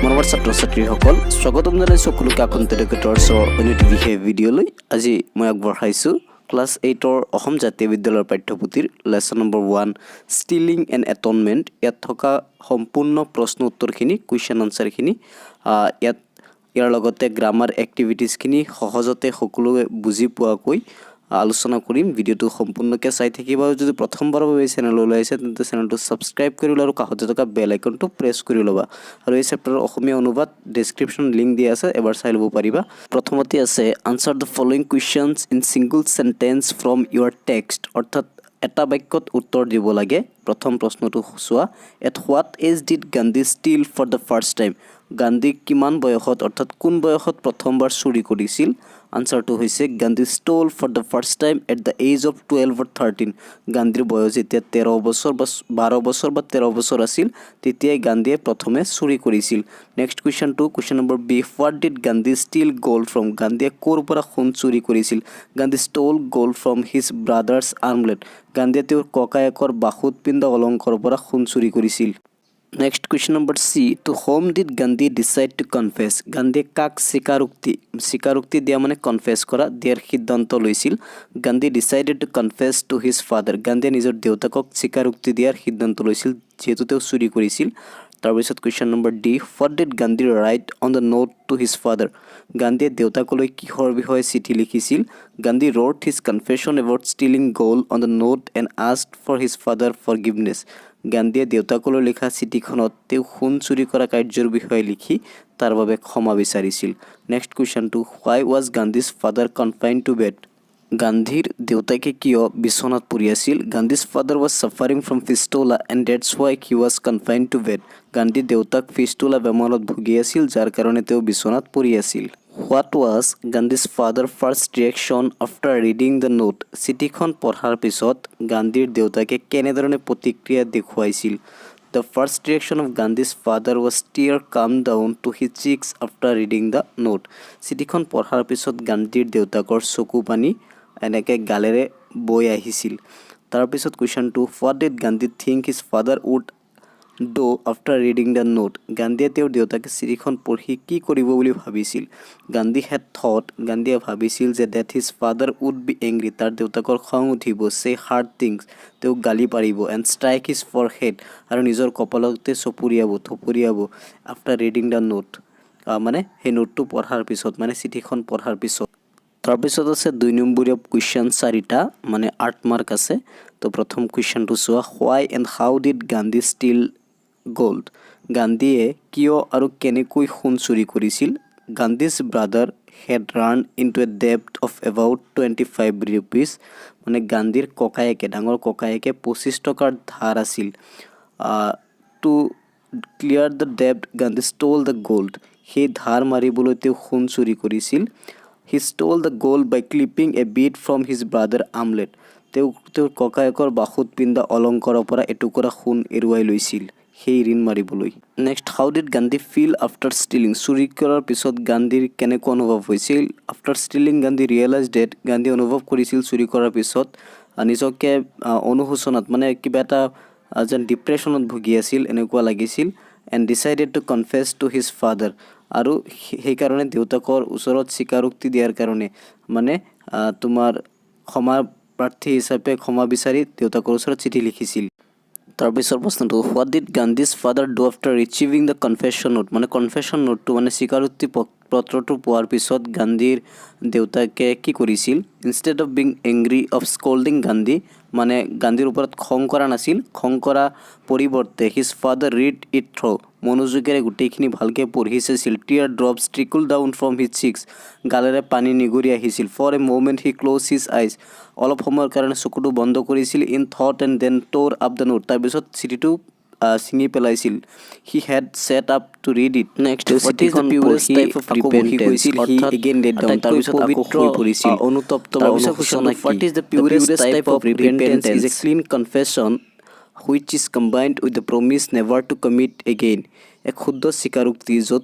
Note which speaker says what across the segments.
Speaker 1: মৰমৰ ছাত্ৰ ছাত্ৰীসকল, স্বাগতম জনাইছোঁ সকলোকে আকন্ত এডুকেটৰ্ছৰ অন্য এটি বিশেষ ভিডিঅ'লৈ। আজি মই আগবঢ়াইছোঁ ক্লাছ এইটৰ অসম জাতীয় বিদ্যালয়ৰ পাঠ্যপুথিৰ lesson number 1, Stealing and Atonement। ইয়াত থকা সম্পূৰ্ণ প্ৰশ্ন উত্তৰখিনি, কুৱেশ্যন আনচাৰখিনি, ইয়াত ইয়াৰ লগতে গ্ৰামাৰ এক্টিভিটিছখিনি সহজতে সকলোৱে বুজি পোৱাকৈ আলোচনা কৰিম। ভিডিঅ'টো সম্পূৰ্ণকৈ চাই থাকিব আৰু যদি প্ৰথমবাৰৰ বাবে এই চেনেললৈ আহিছে, তেন্তে চেনেলটো ছাবস্ক্ৰাইব কৰি লোৱা আৰু কাষতে থকা বেল আইকনটো প্ৰেছ কৰি ল'বা। আৰু এই চেপ্টাৰৰ অসমীয়া অনুবাদ ডেছক্ৰিপশ্যন লিংক দিয়া আছে, এবাৰ চাই ল'ব পাৰিবা। প্ৰথমতে আছে, "Answer the following questions in single sentence from your text." অৰ্থাৎ এটা বাক্যত উত্তৰ দিব লাগে। প্ৰথম প্ৰশ্নটো চোৱা, "At what age did Gandhi steal for the first time?" Gandhi কিমান বয়সত, অৰ্থাৎ কোন বয়সত প্ৰথমবাৰ চুৰি কৰিছিল? আনচাৰটো হৈছে, Gandhi stole for the first time at the age of 12 or 13। গান্ধীৰ বয়স যেতিয়া 13 বছৰ বা 12 বছৰ বা 13 বছৰ আছিল, তেতিয়াই গান্ধীয়ে প্ৰথমে চুৰি কৰিছিল। নেক্সট কুৱেশ্যনটো, question number B, "What did Gandhi steal gold from?" গান্ধীয়ে ক'ৰ পৰা সোণ চুৰি কৰিছিল? Gandhi stole gold from his brother's armlet। গান্ধীয়ে তেওঁৰ ককায়েকৰ বাহুত পিন্ধা অলংকাৰৰ পৰা সোণ চুৰি কৰিছিল। Next question number C, "To whom did Gandhi decide to confess?" গান্ধীয়ে কাক স্বীকাৰোক্তি, স্বীকাৰোক্তি দিয়া মানে কনফেছ কৰা, দিয়াৰ সিদ্ধান্ত লৈছিল? Gandhi decided to confess to his father। গান্ধীয়ে নিজৰ দেউতাকক স্বীকাৰোক্তি দিয়াৰ সিদ্ধান্ত লৈছিল, যিহেতু তেওঁ চুৰি কৰিছিল। তাৰপিছত question number D, "What did Gandhi write on the note to his father?" গান্ধীয়ে দেউতাকলৈ কিহৰ বিষয়ে চিঠি লিখিছিল? Gandhi wrote his confession about stealing gold on the note and asked for his father forgiveness। গান্ধীয়ে দেউতাকলৈ লিখা চিঠিখনত তেওঁ সোণ চুৰি কৰা কাৰ্যৰ বিষয়ে লিখি তাৰ বাবে ক্ষমা বিচাৰিছিল। নেক্সট কুৱেশ্যনটো, "Why was Gandhi's father confined to bed?" গান্ধীৰ দেউতাকে কিয় বিচনাত পৰি আছিল? Gandhi's father was suffering from fistula and that's why he was confined to bed। গান্ধীৰ দেউতাক ফিষ্টুলা বেমাৰত ভুগি আছিল, যাৰ কাৰণে তেওঁ বিচনাত পৰি আছিল। What was Gandhi's father first reaction after reading the note? চিঠিখন পঢ়াৰ পিছত গান্ধীৰ দেউতাকে কেনেধৰণে প্ৰতিক্ৰিয়া দেখুৱাইছিল? The first reaction of Gandhi's father was tear come down to his cheeks after reading the note। চিঠিখন পঢ়াৰ পিছত গান্ধীৰ দেউতাকৰ চকু পানী এনেকৈ গালেৰে বৈ আহিছিল। তাৰপিছত কুৱেশ্যনটো, "What did Gandhi think his father would do after reading the note?" গান্ধীয়ে তেওঁৰ দেউতাকে চিঠিখন পঢ়ি কি কৰিব বুলি ভাবিছিল? Gandhi had thought, গান্ধীয়ে ভাবিছিল যে, that his father would be angry, তাৰ দেউতাকৰ খং উঠিব, say hard things, তেওঁক গালি পাৰিব, and strike his forehead, আৰু নিজৰ কপালতে চপৰিয়াব, থপৰিয়াব, after reading the note। মানে সেই নোটটো পঢ়াৰ পিছত, মানে চিঠিখন পঢ়াৰ পিছত। তাৰপিছত আছে দুই নম্বৰীয়া কুৱেশ্যন চাৰিটা, মানে 8 মাৰ্ক আছে। তো প্ৰথম কুৱেশ্যনটো চোৱা, "Why and how did Gandhi steal gold?" গান্ধীয়ে কিয় আৰু কেনেকৈ সোণ চুৰি কৰিছিল? Gandhi's brother had run into a debt of about ₹25। মানে গান্ধীৰ ককায়েকে, ডাঙৰ ককায়েকে 25 টকাৰ ধাৰ আছিল। To clear the debt, Gandhi stole the gold। সেই ধাৰ মাৰিবলৈ তেওঁ সোণ চুৰি কৰিছিল। He stole the gold by clipping a bead from his brother armlet। তেওঁ তেওঁৰ ককায়েকৰ বাহুত পিন্ধা অলংকাৰৰ পৰা এটুকুৰা সোণ এৰুৱাই লৈছিল সেই ঋণ মাৰিবলৈ। Next, "How did Gandhi feel after stealing?" চুৰি কৰাৰ পিছত গান্ধীৰ কেনেকুৱা অনুভৱ হৈছিল? After stealing, Gandhi realize that, Gandhi অনুভৱ কৰিছিল চুৰি কৰাৰ পিছত নিজকে অনুশোচনাত, মানে কিবা এটা যেন ডিপ্ৰেশ্যনত ভুগি আছিল, এনেকুৱা লাগিছিল, and decided to confess to his father। আৰু সেইকাৰণে দেউতাকৰ ওচৰত স্বীকাৰোক্তি দিয়াৰ কাৰণে, মানে তোমাৰ ক্ষমা প্ৰাৰ্থী হিচাপে ক্ষমা বিচাৰি দেউতাকৰ ওচৰত চিঠি লিখিছিল। তাৰপিছৰ প্ৰশ্নটো, "What did Gandhi's father do after receiving the confession note?" মানে কনফেশ্যন নোটটো, মানে স্বীকাৰোক্তি পত্ৰটো পোৱাৰ পিছত গান্ধীৰ দেউতাকে কি কৰিছিল? Instead of being angry or scolding Gandhi, মানে গান্ধীৰ ওপৰত খং কৰা নাছিল, খং কৰা পৰিৱৰ্তে, his father read it through, মনোযোগেৰে গোটেইখিনি ভালকৈ পঢ়ি চাইছিল। Tear drops trickle down from his cheeks, গালেৰে পানী নিগৰি আহিছিল। For a moment he close his eyes, অলপ সময়ৰ কাৰণে চকুটো বন্ধ কৰিছিল, in thought and then tore up the note, তাৰপিছত চিঠিটো ছিঙি পেলাইছিল। He had sat up to read it।
Speaker 2: Next, চিঠিখন পঢ়ি আকৌ বহি গৈছিল। He again laid down, তাৰপিছত আকৌ শুই পৰিছিল।
Speaker 1: অনুতপ্ত বা অনুশোচনা।
Speaker 2: What is the purest type of repentance?
Speaker 1: Is a clean confession which is combined with the promise never to commit again। এক শুদ্ধ স্বীকাৰোক্তি, য'ত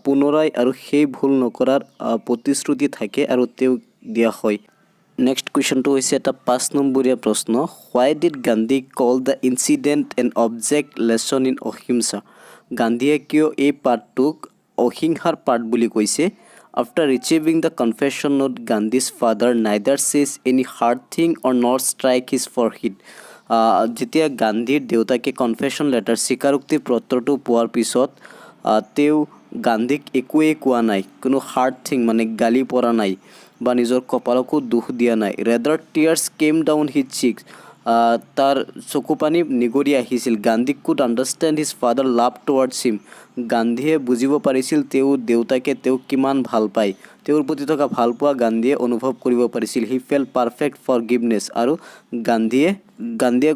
Speaker 1: পুনৰাই আৰু সেই ভুল নকৰাৰ প্ৰতিশ্ৰুতি থাকে আৰু তেওঁক দিয়া হয়। নেক্সট কুৱেশ্যনটো হৈছে এটা 5 নম্বৰীয়া প্ৰশ্ন, "Why did Gandhi call the incident an object lesson in ahimsa?" গান্ধীয়ে কিয় এই পাঠটোক অহিংসাৰ পাঠ বুলি কৈছে? After receiving the confession note, Gandhi's father neither says any hard thing or nor strike his forehead. যেতিয়া গান্ধীৰ দেউতাকে কনফেশ্যন লেটাৰ, স্বীকাৰোক্তি পত্ৰটো পোৱাৰ পিছত তেওঁ গান্ধীক একোৱেই কোৱা নাই, কোনো হাৰ্ড থিং মানে গালি পৰা নাই বা নিজৰ কপালকো দুখ দিয়া নাই। Rather, tears came down his cheeks. তাৰ চকু পানী নিগৰি আহিছিল। Gandhi could understand his father love towards him. গান্ধীয়ে বুজিব পাৰিছিল তেওঁ দেউতাকে তেওঁক কিমান ভাল পায়। তেওঁৰ প্ৰতি থকা ভালপোৱা গান্ধীয়ে অনুভৱ কৰিব পাৰিছিল। He felt perfect forgiveness. আৰু গান্ধীয়ে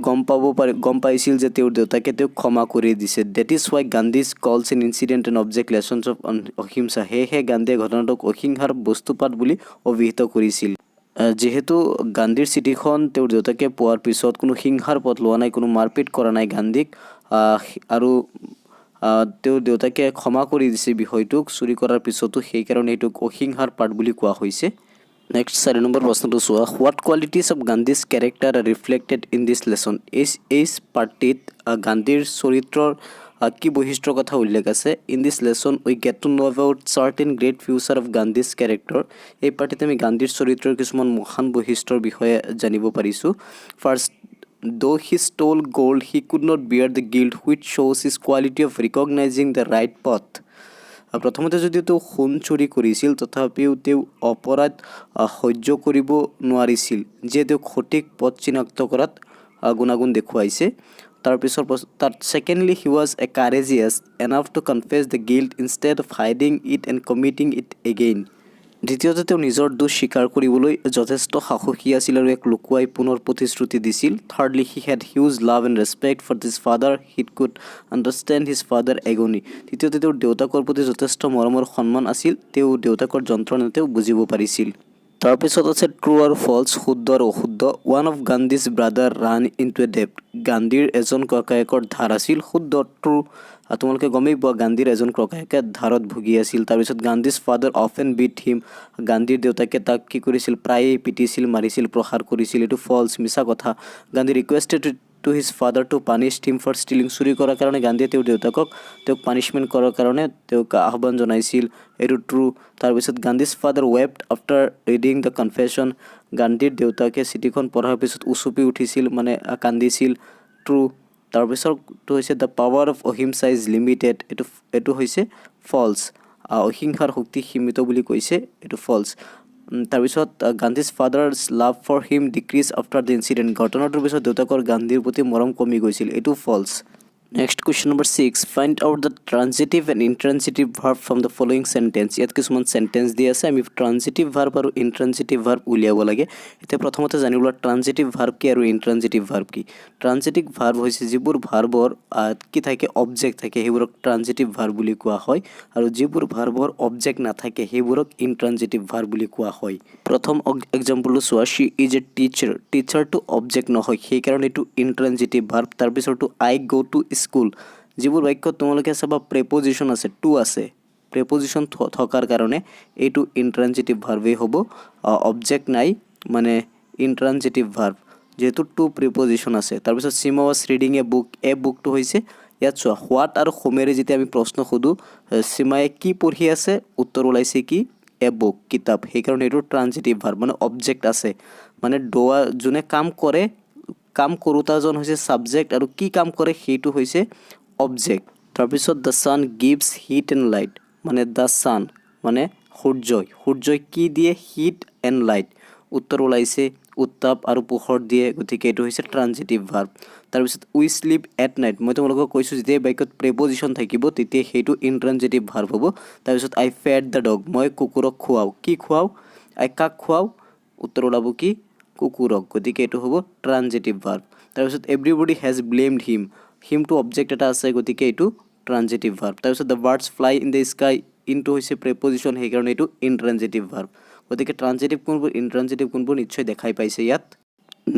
Speaker 1: গম পাইছিল যে তেওঁৰ দেউতাকে তেওঁক ক্ষমা কৰি দিছে। That is why Gandhi's calls an incident an object lessons of ahimsa. সেয়েহে গান্ধীয়ে ঘটনাটোক অহিংসাৰ বস্তুপাঠ বুলি অভিহিত কৰিছিল। যিহেতু গান্ধীৰ চিঠিখন তেওঁৰ দেউতাকে পোৱাৰ পিছত কোনো হিংসাৰ পথ লোৱা নাই, কোনো মাৰপিট কৰা নাই গান্ধীক আৰু তেওঁৰ দেউতাকে ক্ষমা কৰি দিছে বিষয়টোক চুৰি কৰাৰ পিছতো, সেইকাৰণে এইটোক অহিংসাৰ পাঠ বুলি কোৱা হৈছে। নেক্সট 4 নম্বৰ প্ৰশ্নটো চোৱা। What qualities of Gandhi's character are reflected in this lesson? এই পাঠটিত গান্ধীৰ চৰিত্ৰৰ কি বৈশিষ্ট্যৰ কথা উল্লেখ আছে? In this lesson, we get to know about certain great feature of Gandhi's character. এই পাঠটিত আমি গান্ধীৰ চৰিত্ৰৰ কিছুমান মহান বৈশিষ্ট্যৰ বিষয়ে জানিব পাৰিছোঁ। First, though he stole gold, he could not bear the guilt, which shows his quality of recognizing the right path. প্ৰথমতে যদিও তেওঁ সোণ চুৰি কৰিছিল, তথাপিও তেওঁ অপৰাধ সহ্য কৰিব নোৱাৰিছিল, যিয়ে তেওঁক সঠিক পথ চিনাক্ত কৰাত গুণাগুণ দেখুৱাইছে। তাৰপিছৰ তাত secondly, he was a courageous enough to confess the guilt instead of hiding it and committing it again. দ্বিতীয়তে, তেওঁ নিজৰ দোষ স্বীকাৰ কৰিবলৈ যথেষ্ট সাহসী আছিল আৰু ইয়াক লুকুৱাই পুনৰ প্ৰতিশ্ৰুতি দিছিল। Thirdly, he had huge love and respect for his father. He could understand his father agony. তৃতীয়তে, তেওঁৰ দেউতাকৰ প্ৰতি যথেষ্ট মৰম আৰু সন্মান আছিল। তেওঁ দেউতাকৰ যন্ত্ৰণা তেওঁ বুজিব পাৰিছিল। তাৰপিছত আছে ট্ৰু আৰু ফলছ, শুদ্ধ আৰু অশুদ্ধ। One of Gandhi's brother ran into a debt. গান্ধীৰ এজন ককায়েকৰ ধাৰ আছিল। শুদ্ধ, ট্ৰু। তোমালোকে গমেই পোৱা, গান্ধীৰ এজন ককায়েকে ধাৰত ভুগি আছিল। তাৰপিছত Gandhi's father often beat him. গান্ধীৰ দেউতাকে তাক কি কৰিছিল? প্ৰায়েই পিটিছিল, মাৰিছিল, প্ৰহাৰ কৰিছিল। এইটো ফলছ, মিছা কথা। Gandhi requested to his father to punish him for stealing. চুৰি কৰাৰ কাৰণে গান্ধীয়ে তেওঁৰ দেউতাকক তেওঁক পানিছমেণ্ট কৰাৰ কাৰণে তেওঁক আহ্বান জনাইছিল। এইটো ট্ৰু। তাৰপিছত Gandhi's father wept after reading the confession. গান্ধীৰ দেউতাকে চিঠিখন পঢ়াৰ পিছত উচুপি উঠিছিল, মানে কান্দিছিল। ট্ৰু। তাৰপিছতটো হৈছে the power of ahimsa is limited. এইটো হৈছে ফলছ। অহিংসাৰ শক্তি সীমিত বুলি কৈছে, এইটো ফলছ। তাৰপিছত Gandhi's father's love for him decrease after the incident. ঘটনাটোৰ পিছত দেউতাকৰ গান্ধীৰ প্ৰতি মৰম কমি গৈছিল। এইটো false. Next, question number 6. Find out the transitive and intransitive verb from the following sentence. ইয়াত কিছুমান চেণ্টেঞ্চ দি আছে, আমি ট্ৰানজিটিভ ভাৰ্ব আৰু ইনট্ৰানজিটিভ ভাৰ্ব উলিয়াব লাগে। এতিয়া প্ৰথমতে জানি লোৱা ট্ৰানজিটিভ ভাৰ্ব কি আৰু ইনট্ৰানজিটিভ ভাৰ্ব কি। ট্ৰানজিটিভ ভাৰ্ব হৈছে যিবোৰ ভাৰ্বৰ কি থাকে, অবজেক্ট থাকে, সেইবোৰক ট্ৰানজিটিভ ভাৰ্ব বুলি কোৱা হয় আৰু যিবোৰ ভাৰ্বৰ অবজেক্ট নাথাকে, সেইবোৰক ইনট্ৰানজিটিভ ভাৰ্ব বুলি কোৱা হয়। প্ৰথম এক্সাম্পলটো চোৱা। She is a teacher. টিচাৰটো object নহয়, সেইকাৰণে এইটো ইনট্ৰানজিটিভ verb. তাৰপিছৰটো, I go to school. যিবোৰ বাক্যত তোমালোকে চাবা প্ৰেপজিশ্যন আছে, টু আছে, প্ৰেপজিশ্যন থকাৰ কাৰণে এইটো ইনট্ৰানজিটিভ ভাৰ্বেই হ'ব। অবজেক্ট নাই মানে ইনট্ৰানজিটিভ ভাৰ্ব, যিহেতু টু প্ৰিপজিশ্যন আছে। তাৰপিছত Seema was reading a book. এ বুকটো হৈছে, ইয়াত চোৱা, what আৰু হোমেৰে যেতিয়া আমি প্ৰশ্ন সোধোঁ, সীমায়ে কি পঢ়ি আছে, উত্তৰ ওলাইছে কি? এ বুক, কিতাপ। সেইকাৰণে এইটো ট্ৰানজিটিভ ভাৰ্ব, মানে অবজেক্ট আছে। মানে ডোৱা যোনে কাম কৰে, কাম কৰোঁতাজন হৈছে ছাবজেক্ট আৰু কি কাম কৰে সেইটো হৈছে অবজেক্ট। তাৰপিছত the sun gives heat and light, মানে the ছান মানে সূৰ্যই, সূৰ্যই কি দিয়ে? Heat and light. উত্তৰ ওলাইছে উত্তাপ আৰু পোহৰ দিয়ে, গতিকে এইটো হৈছে ট্ৰানজিটিভ ভাৰ্ব। তাৰপিছত we sleep at night. মই তোমালোকক কৈছোঁ, যেতিয়া বাক্যত প্ৰেপজিশ্যন থাকিব, তেতিয়া সেইটো ইনট্ৰানজিটিভ ভাৰ্ব হ'ব। তাৰপিছত I fed the dog. মই কুকুৰক খুৱাওঁ। কি খুৱাওঁ? আই কাক খুৱাওঁ? উত্তৰ ওলাব কি? কুকুৰক। গতিকে এইটো হ'ব ট্ৰানজিটিভ ভাৰ্ব। তাৰপিছত everybody has blamed him. হিমটো object এটা আছে, গতিকে এইটো ট্ৰানজিটিভ ভাৰ্ব। তাৰপিছত the birds fly in the sky. ইনটো হৈছে প্ৰেপজিশ্যন, সেইকাৰণে এইটো ইনট্ৰানজিটিভ ভাৰ্ব। গতিকে ট্ৰানজিটিভ কোনবোৰ, ইনট্ৰানজিটিভ কোনবোৰ নিশ্চয় দেখাই পাইছে ইয়াত।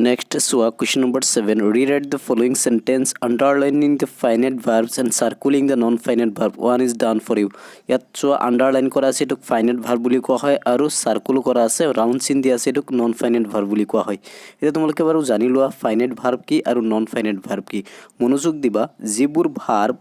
Speaker 1: নেক্সট চোৱা, question number 7. Rewrite the following sentence, underlining the finite verbs and circling the non finite verb. One is done for you. ইয়াত চোৱা, আণ্ডাৰলাইন কৰা আছে, এইটোক ফাইনাইট ভাৰ্ব বুলি কোৱা হয় আৰু চাৰ্কুল কৰা আছে, ৰাউণ্ড চিন দিয়া আছে, এইটোক নন ফাইনাইট ভাৰ্ব বুলি কোৱা হয়। এতিয়া তোমালোকে বাৰু জানি লোৱা ফাইনাইট ভাৰ্ব কি আৰু নন ফাইনাইট ভাৰ্ব কি। মনোযোগ দিবা, যিবোৰ ভাৰ্ব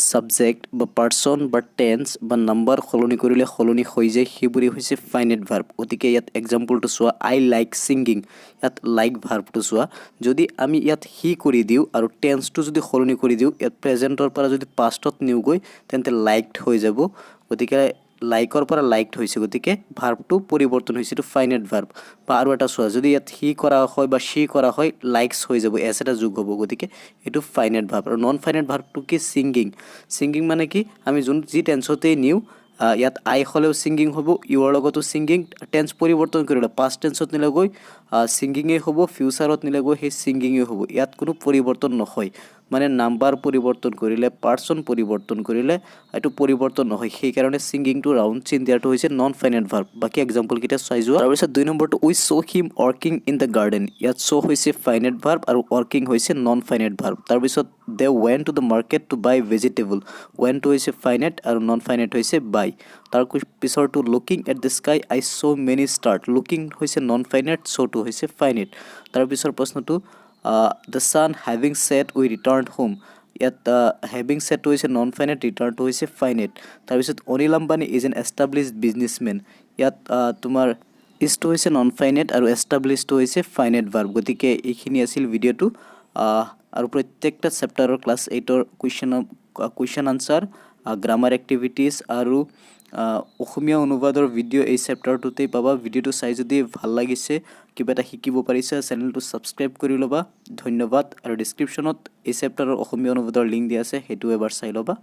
Speaker 1: ছাবজেক্ট বা পাৰ্চন বা টেন্স বা নাম্বাৰ সলনি কৰিলে সলনি হৈ যায়, সেইবোৰেই হৈছে ফাইনেট ভাৰ্ব। গতিকে ইয়াত এক্সাম্পলটো চোৱা, "I like singing." ইয়াত লাইক ভাৰ্বটো চোৱা, যদি আমি ইয়াত হি কৰি দিওঁ আৰু টেন্সটো যদি সলনি কৰি দিওঁ, ইয়াত প্ৰেজেণ্টৰ পৰা যদি পাষ্টত নিওঁগৈ, তেন্তে লাইকড হৈ যাব। গতিকে লাইকৰ পৰা লাইকড হৈছে, গতিকে ভাৰ্বটো পৰিৱৰ্তন হৈছে, এইটো ফাইনেট ভাৰ্ব। বা আৰু এটা চোৱা, যদি ইয়াত হি কৰা হয় বা শ্বি কৰা হয়, লাইকছ হৈ যাব, এছ এটা যোগ হ'ব। গতিকে এইটো ফাইনেট ভাৰ্ব। আৰু নন ফাইনেট ভাৰ্বটো কি? ছিংগিং। ছিংগিং মানে কি? আমি যোন যি টেন্সতেই নিওঁ, ইয়াত আই হ'লেও ছিংগিং হ'ব, ইউৰ লগতো ছিংগিং। টেন্স পৰিৱৰ্তন কৰিলে পাষ্ট টেন্সত নিলে গৈ ছিংগিঙেই হ'ব, ফিউচাৰত নিলে গৈ সেই ছিংগিঙেই হ'ব। ইয়াত কোনো পৰিৱৰ্তন নহয়। মানে নাম্বাৰ পৰিৱৰ্তন কৰিলে, পাৰ্চন পৰিৱৰ্তন কৰিলে এইটো পৰিৱৰ্তন নহয়। সেইকাৰণে ছিংগিংটো ৰাউণ্ড চিন দিয়াটো হৈছে নন ফাইনেট ভাৰ্ব। বাকী এক্সাম্পলকেইটা চাই যোৱা। তাৰপিছত 2 নম্বৰটো, "We saw him working in the garden." ইয়াত চ' হৈছে ফাইনেট ভাৰ্ব আৰু ৱৰ্কিং হৈছে নন ফাইনেট ভাৰ্ব। তাৰপিছত, "They went to the market to buy vegetable." ৱেণ্টটো হৈছে ফাইনেট আৰু নন ফাইনেট হৈছে বাই। তাৰ পিছৰটো, "Looking at the sky, I saw many star." Looking হৈছে নন ফাইনেট, শ্ব'টো হৈছে ফাইনেট। তাৰপিছৰ প্ৰশ্নটো, "The sun having set, we returned home." ইয়াত হেভিং ছেটটো হৈছে নন ফাইনেট, ৰিটাৰ্ণটো হৈছে ফাইনেট। তাৰপিছত, "Anil Ambani is an established businessman." ইয়াত তোমাৰ ইজটো হৈছে নন ফাইনেট আৰু এষ্টাব্লিছটো হৈছে ফাইনেট ভাৰ্ব। গতিকে এইখিনি আছিল ভিডিঅ'টো। আৰু প্ৰত্যেকটা চেপ্টাৰৰ ক্লাছ 8ৰ কুৱেশ্যন আনচাৰ, গ্ৰামাৰ এক্টিভিটিছ আৰু অসমীয়া অনুবাদৰ ভিডিঅ' এই চেপ্টাৰটোতেই পাবা। ভিডিঅ'টো চাই যদি ভাল লাগিছে, কিবা এটা শিকিব পাৰিছা, চেনেলটো ছাবস্ক্ৰাইব কৰি ল'বা। ধন্যবাদ। আৰু ডিছক্ৰিপশ্যনত এই চেপ্টাৰৰ অসমীয়া অনুবাদৰ লিংক দিয়া আছে, সেইটো এবাৰ চাই ল'বা।